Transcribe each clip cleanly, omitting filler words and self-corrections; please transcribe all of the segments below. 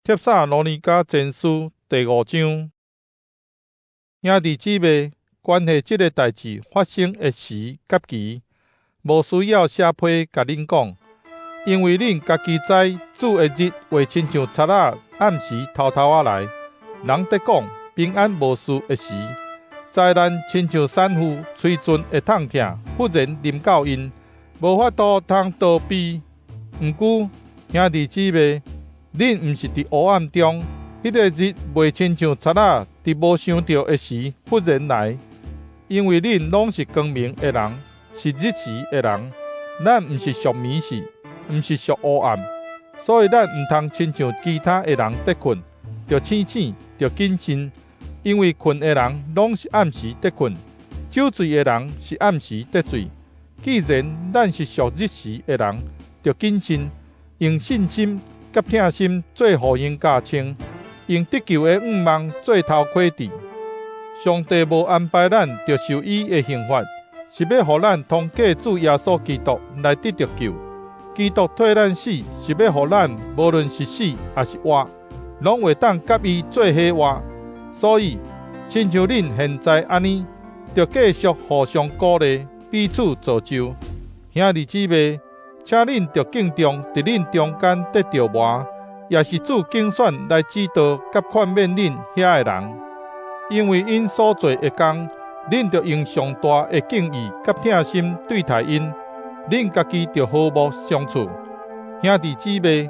帖撒羅尼迦前書第五章，兄弟姊妹，關係這个代誌發生的時佮期，無需要寫批共恁講，因為恁家己知主的日會親像賊仔暗時偷偷仔來。人佇講平安無事的時，災難親像產婦催陣的痛疼，忽然臨到𪜶，無法度通逃避。毋過，兄弟姊妹，恁毋是佇黑暗中，彼个日袂親像賊仔佇無想著的時忽然來。因為恁攏是光明的人，是日時的人。咱毋是屬暝時，毋是屬烏暗，所以咱毋通親像其他的人佇睏，著醒醒，著謹慎。因為睏的人攏是暗時佇睏，酒醉的人是暗時佇醉。既然咱是屬日時的人，著謹慎，用信心佮疼心做護胸甲穿，用得救的向望做頭盔戴。上帝無安排咱著受伊的刑罰，是欲予咱通過主耶穌基督來得著救。基督替咱死，是欲予咱無論是死抑是活，攏會當佮伊做伙活。所以，親像恁現在按呢，著繼續互相鼓勵，彼此造就。兄弟姊妹，請恁著敬重佇恁中間得著磨，也是主揀選來指導佮勸勉恁遐个人。因為𪜶所做的工，恁著用上大的敬意佮疼心對待𪜶，恁家己著和睦相處。兄弟姊妹，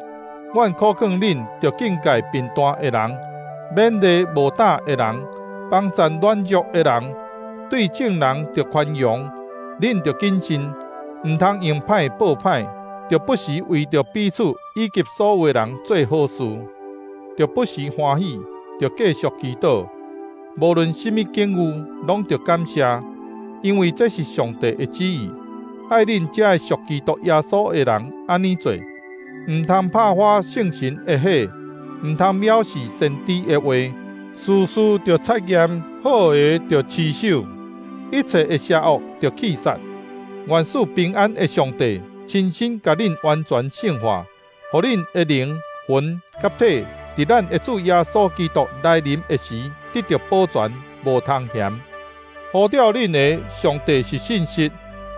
阮苦勸恁著警戒貧惰的人，勉勵無膽的人，幫贊軟弱的人，對眾人著寬容。恁著謹慎，毋通用歹報歹，著不時為著彼此以及所有的人做好事，著不時歡喜，著繼續祈禱。無論啥物境遇，攏著感謝，因為這是上帝的旨意，愛恁這个屬基督耶穌的人按呢做。毋通拍破聖神的火，毋通藐視先知的話，事事著察驗，好的著持守，一切的邪惡著棄殺。願賜平安的上帝親身共恁完全聖化，予恁的靈、魂佮體，佇咱的主耶穌基督來臨的時，得著保全，無通嫌。呼召恁的上帝是信實，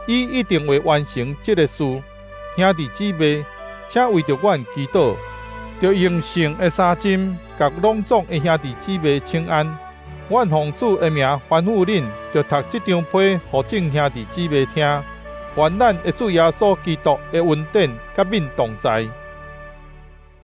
伊一定會完成這个事。兄弟姊妹，請為著阮祈禱，著用聖的三針，共攏總的兄弟姊妹請安。阮奉主的名吩咐恁，著讀這張批予眾兄弟姊妹聽。願咱的主耶穌基督的恩典佮恁同在。